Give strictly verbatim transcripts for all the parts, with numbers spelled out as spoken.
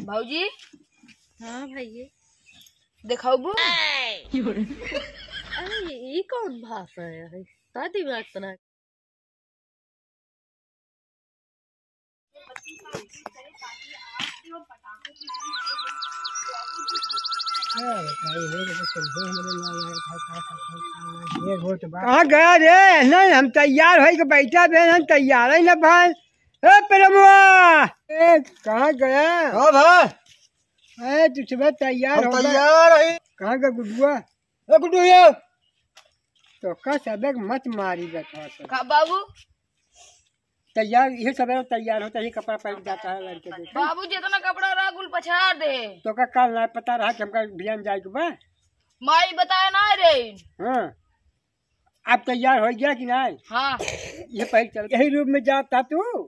भौजी। हाँ भैया। देखाउबू? अरे, ई कौन भाषा है? का दिमाग तना? कहाँ गया रे? नहीं, हम तैयार होई के बैठा बे, हम तैयार ही ना भाई। ए प्रेमवा, ए कहाँ गया? हाँ भाई। ए तू सुबह तैयार हम हो गया? तैयार है। कहाँ गया गुड्डुआ? ए गुड्डू ये। तो का सबक मत मारी बता। का बाबू? तैयार, ये सब तैयार होता है, ये कपड़ा पहन जाता है लड़के देखे। बाबू जितना कपड़ा रहा कुल पछाड़ दे। तो का काल ना पता रहा कि हमका बिहान जाए के बा? माई बताए ना रे। हाँ। अब तैयार हो गया कि नहीं? हाँ। ये पहले चल, यही रूम में जाता तू?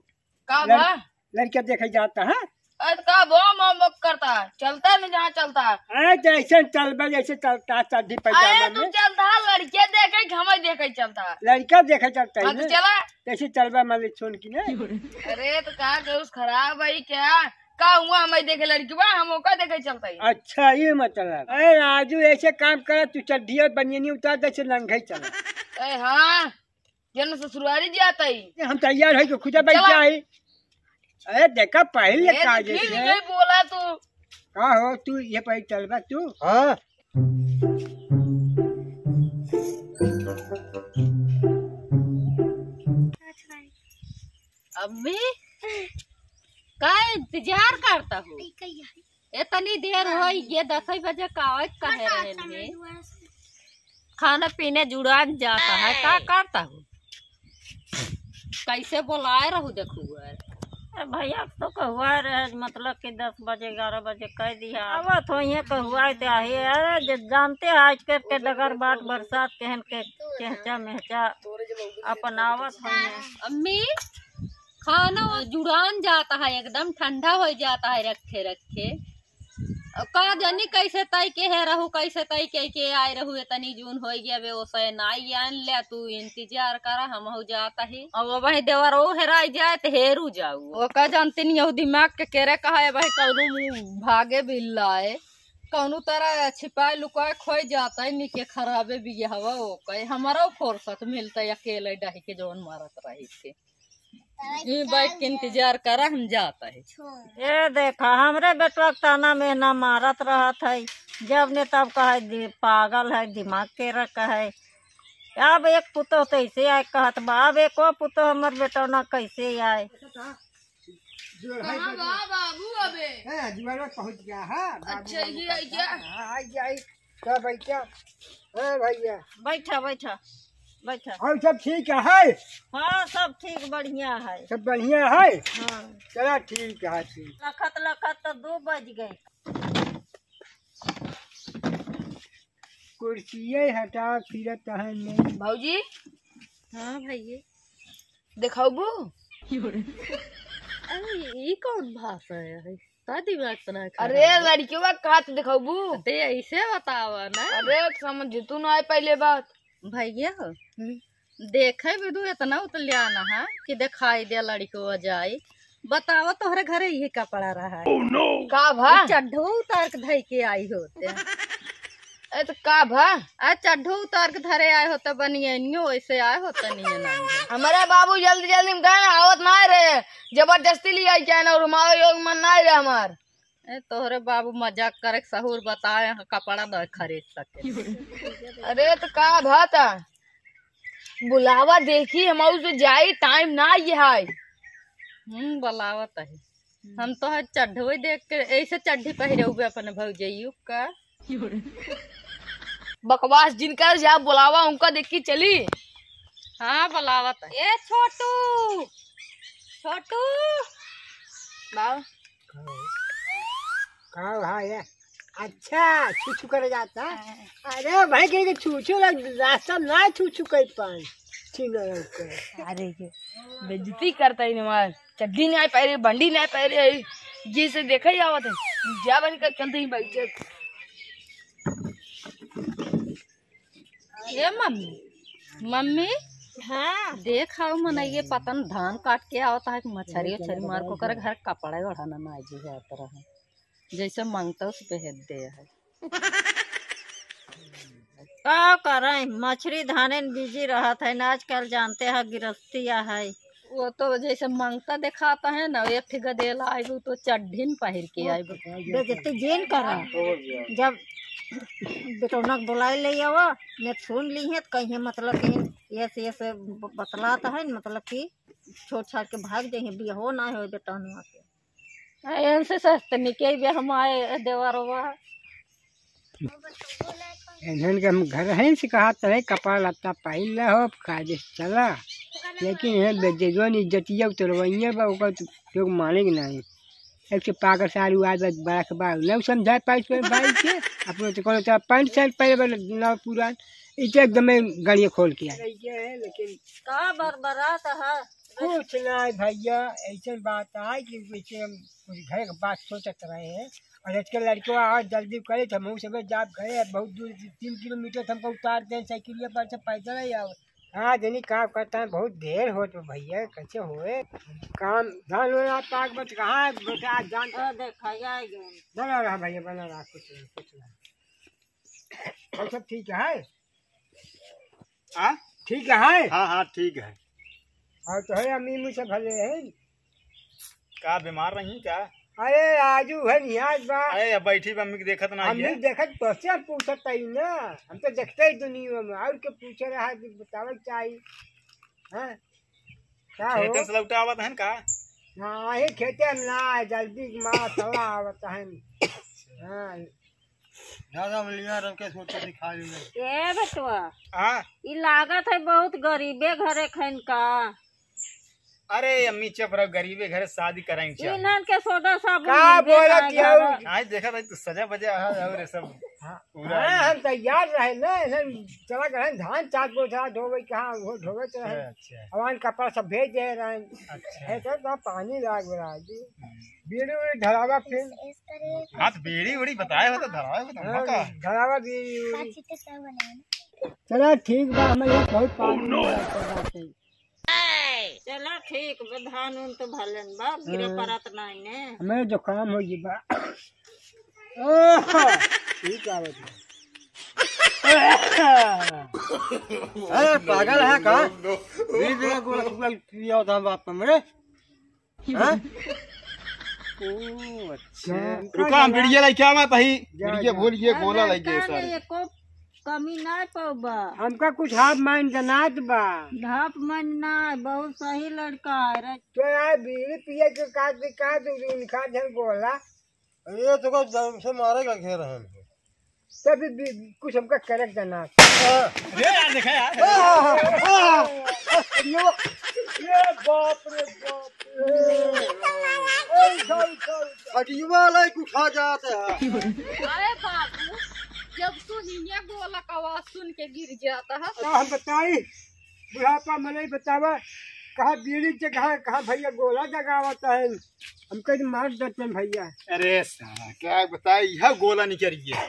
का लड़-, भा? लड़का देखे जाता है। अरे का बो मो मो करता है? चलता है ना जहाँ चलता है। अरे जैसे चलबे, जैसे चलता है, चड्ढी अरे पैजामा तू में। चलता है, लड़के देखे, हमें देखे चलता है। लड़का देखे चलता है हाँ, तो ना? चला। जैसे चलबे मान ले छोड़ की ना। अरे तो का केहू से खराब है क्या? का हुआ, हमें देखे लड़की बा, हम ओका देखे चलता है। अच्छा, ये मतलब। अरे राजू, ऐसे काम करा, तू चड्ढी और बनियानी उतार दे, से नंगे ही चला। ए हाँ, जन ससुरारी जाता ही। हम तैयार है कि खुदा बैठ चला। जाए। अरे देखा, पहले ए, का देखी, जैसे नहीं बोला तू। का हो तू, ये पहले चलबा तू? हाँ। अम्मी, का इंतजार करता हो? इतनी देर होई गे, दसई बजे का आवत कहे रहे में। खाना पीने जुड़ान जाता है, का करता हो? कैसे बोलाए रहू देखू है? अरे भैया, तो कहुआ रहे, मतलब कि दस बजे, ग्यारह बजे कह दिया। आवत हो ये कहुआ ते आहे। अरे, जे जानते हैं आजकल के डगर बाट बरसात केहन के चेहचा मेहचा अपन आवत हो ये। अम्मी, खाना वो जुड़ान जाता है, एकदम ठंडा हो जाता है रखे रखे। अब का जानी कैसे तय के है रहू, कैसे तय के, के आए रहू, इतनी जून हो गया बे, ओसे नाई आन ले, तू इंतजार करा, हम हो जाता ही। अब वही देवर ओ हेराई जाए तो हेरू जाऊ। वो का जानते नहीं, वो दिमाग के केरे कहा है भाई, कौनो मुंह भागे बिल्ला है, कौनो तरह छिपाए लुकाए खोए जाता है, निके खराबे बिया हवा वो कहे, हमारा फुर्सत मिलता है अकेले डही के जौन मारत रही थे। ई बाइक के इंतजार करा, हम जाता है। ए देखा, हमरे बेटवा के ताना मेहना मारत रहत है, जब ने तब कहे दि-, पागल है, दिमाग के रख है। अब एक पुतोह तो ऐसे आए कहत बा, अब एको पुतोह हमर बेटवा ना कैसे आए। कहाँ बा बाबू अबे? हैं, जुआरवा पहुँच गया है। बाबू अच्छा, बाबू ये का आई क्या? हाँ, आई, आई। क्या बैठा? ए भैया। बैठा, बैठा, बैठा। और सब ठीक है? हाँ, सब ठीक, बढ़िया है। सब बढ़िया है? हाँ। चला, ठीक है, ठीक। लखत लखत तो दो बज गए। कुर्सिये हटा, फिरत है नहीं। भौजी। हाँ भैया। देखाउबू? अरे, ई कौन भाषा है? का दिमाग तना खराब अरे, है? लड़कियों का हाथ देखाउबू? ते ऐसे बतावा ना। अरे, समझ तू ना आए पहले बात। भैया, हम्म। देखे भी दू इतना उतल्याना है कि दिखाई दे लड़कियों जाई। बतावा, तोहरे घरे ये कपड़ा रहा है। Oh, no! का भा? चड्ढो उतार के धई के आई होते। ए, तो का भा? आ, चड्ढो उतार के धरे आए होते, बनियनियो वैसे आए होते, नहीं है ना। हमारे बाबू जल्दी जल्दी में गए ना, आवत ना रहे, जबरदस्ती ले आई क्या ना, और हमारा योग मन ना रहे हमार। ए, तोहरे बाबू मजाक करे के सहूर बताए, यहाँ कपड़ा दे खरीद सके। अरे, तो का भा ता? बुलावा देखी, हम उसे जाई, टाइम ना ये है। हम्म, बुलावत है। हम तो है चड्ढवे देख के ऐसे चड्ढी पहिरे हुए अपने भौजइयो का। बकवास जिनका जा बुलावा उनका देख के चली। हाँ, बुलावत है। ए छोटू, छोटू। बाबा। का भाई है? अच्छा, छू छू करे जाता है। हाँ। अरे भाई, के छू छू लग, रास्ता ना छू छू कर पाए। ठीक है, ओके। अरे, ये बेइज्जती करता ही हमार। चड्डी ना पहरे, बंडी ना पहरे, ये से देखा ही आवत है। जा बन कर चलते ही भाई, चल। ए मम्मी, मम्मी, हाँ। देख आओ मनइये पता न धान काट के आवत है कि मछरी उछरी मार को करे घर कपड़ा ओढ़ाना ना जी जात रहे। जैसे मांगता उस पे हेद दे है। का करें, मछरी धानेन busy रहत है ना, आजकल जानते हैं गिरस्ती है। वो तो जैसे मांगता दिखाता है ना, एक ठे गदेला आइबू तो चड्ढीन पहिर के आइबू। बेइज्जती जिन करा। जब बेटौना के बुलाए ले आवा, ने सुन ली है तो कहीं मतलब कि ये से, ये से ब-, बतलात है, मतलब कि छोड़ छाड़ के भाग जाइए, बियाहो ना हो बेटौनवा के। आ, इनसे सस्ते निकल बे हम आए देवरवा। इन्हन के हम घर हैं से कहा तो है, कपड़ा लत्ता पहिन ले हो, कायदे से चला। लेकिन ये बेइज्जतिया उतरवाइए बा, ओकर तो लोग माने के नहीं। एक से पागल सारू आज बड़ा के बाद नहीं समझा पाई तो भाई के, अपने तो कोनो तो पैंट शर्ट पहले बा नव पुरान, इसे एकदम गाड़िया खोल के आए। लेकिन का बरबरात है? कुछ नहीं भैया, ऐसे बात है कि जैसे हम कुछ घर के बात सोचत रहे हैं, और आज के लड़के आज जल्दी करे तो हम सब जाब घरे, बहुत दूर, तीन किलोमीटर से हमको उतार दें साइकिलिया पर से पैदल ही आओ। हाँ, जनी काम करता है, बहुत देर होत बा भैया, कैसे होए काम? धान हो रहा, पाक बच कहाँ है बेटा, आज जान ओ, देखा, ये आ गए। बना रहा भैया, बना रहा, कुछ नहीं, कुछ नहीं। और सब ठीक है? हाँ? ठीक है? हाँ, हाँ, ठीक है। और तो है, अम्मी मुझसे भले है। का बीमार रही का? अरे, आजू है नियाज बा। अरे, अब बैठी बा, अम्मी के देखत ना अम्मी है। देखत तोसे हम पूछत हई ना, हम तो देखते ही दुनिया में, और के पूछे रहा कि बतावे चाही। हाँ? का हो? खेते से लौटे आवत हन का? हाँ, ही खेते में ना, जल्दी माँ चला आवत हन। हाँ। ज्यादा हम लिया रख के सोचे दिखा ली। ए बेटवा, हाँ? ई लागत है बहुत गरीबे घरे खैन का। अरे अम्मी चुप रहो, गरीबे घरे शादी कराई चाही। इन्हन के सोडा साबुन का मिलबे बोलत नहीं हो? आज देखा था तू सजा बजा है और ये सब हाँ। पूरा हाँ, हम तैयार रहे ना, इन्हन चला गए धान चार बोझा ढोवे कहाँ वो ढोवे तो रहे। अच्छा, अच्छा। हमारे कपड़ा सब भेज दे रहे हैं। अच्छा। है तो, तो पानी लाग रहा है जी। हम्म। बीड़ी उड़ी धरावा फिर। हाँ, तो बीड़ी उड़ी बताए हो तो धरावा को तो हाँ, का? धरावा बीड़ी उड़ी। चला ठीक बा, हमें यहाँ बहुत पानी लागत बाटे। चला ठीक बा, धान उन तो भलन बा, गिरे हाँ। परत नहीं ने। हमें जुकाम हो गई बा। आह, ठीक आवत बा। अरे पागल है का? बीड़ी बिना गोला कुकुरा पिया धान बाप हमरे। हाँ? ओ, अच्छा। रुका, हम बीड़िया लेके आवा तही। जा, बीड़िया जा। भूल गए, गोला अरे, लेके का सारे। नहीं, एको कमी ना पाउबा। हमका कुछ हाफ माइन जनात बा। हाफ माइन ना, बहुत सही लड़का है रे। तो यार, बीड़ी पिए के का दिक्कत, उनका जन गोला। अरे, तो का जब से मारे का घेर है। तब भी कुछ हमका करे के ना। अरे यार, देखा यार। आ, आ, आ, ये, ये बाप रे बाप रे। ए, उठा, उठा, उठा। खटिया वाला ही उठा जाते हैं। अरे बाबू, जब तू हियाँ गोला का आवाज सुन के गिर जाता है। तो हम बताई, बुढ़ापा में नहीं बतावा, कहाँ बीड़ी के, कहाँ, कहाँ भैया गोला जगावत है। हमका तो मार देते हैं भैया। अरे साला, क्या बताए, यह गोला निकल गया।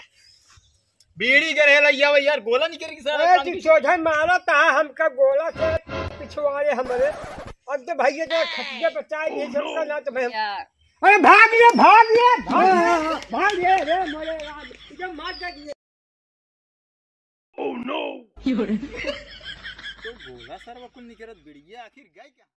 बीड़ी के रहे लइया यार, गोला निकल गया साला, ए, कान तू की। सोझा मारा था हमका गोला से पिछवाड़े हमरे। अब तो भैया जो खटिया पे चाय ये सब का ना तो मैं यार। अरे भाग ले, भाग ले, भाग ले, भाग ले, रे मोरे राम, इधर मार दे। Oh no! तो गोला सरवा कुल निकरत बिड़िया आखिर गए क्या?